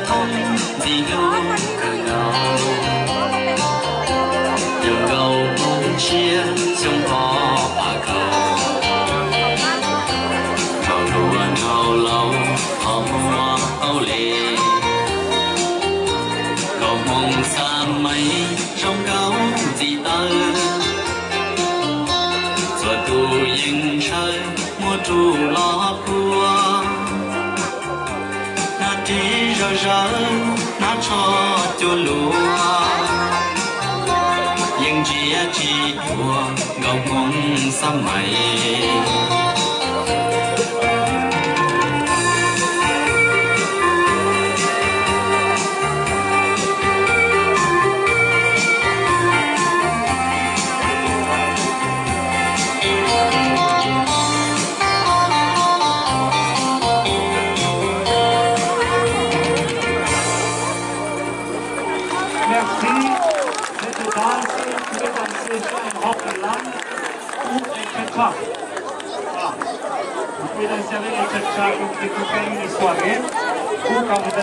Ntxim hlub kawg nkaus, yog nkauj Hmoob tshiab xyoo pog phav kaum, nkauj hluas nkauj laus qhov muag hauj lwm, nkauj Hmoob xab meem zoo nkauj ntxim tawv, txhua tus yeej ntshaw muab rub los puag. Nab ris zom zaws, nab tsho cua luaj, yeej ntsia tsis dua nkauj Hmoob xab meem. Merci. Cette danse, une danse en rock and roll ou en cha-cha. Ah, vous pouvez danser avec les cha-cha, donc c'est toute une soirée. Ou quand vous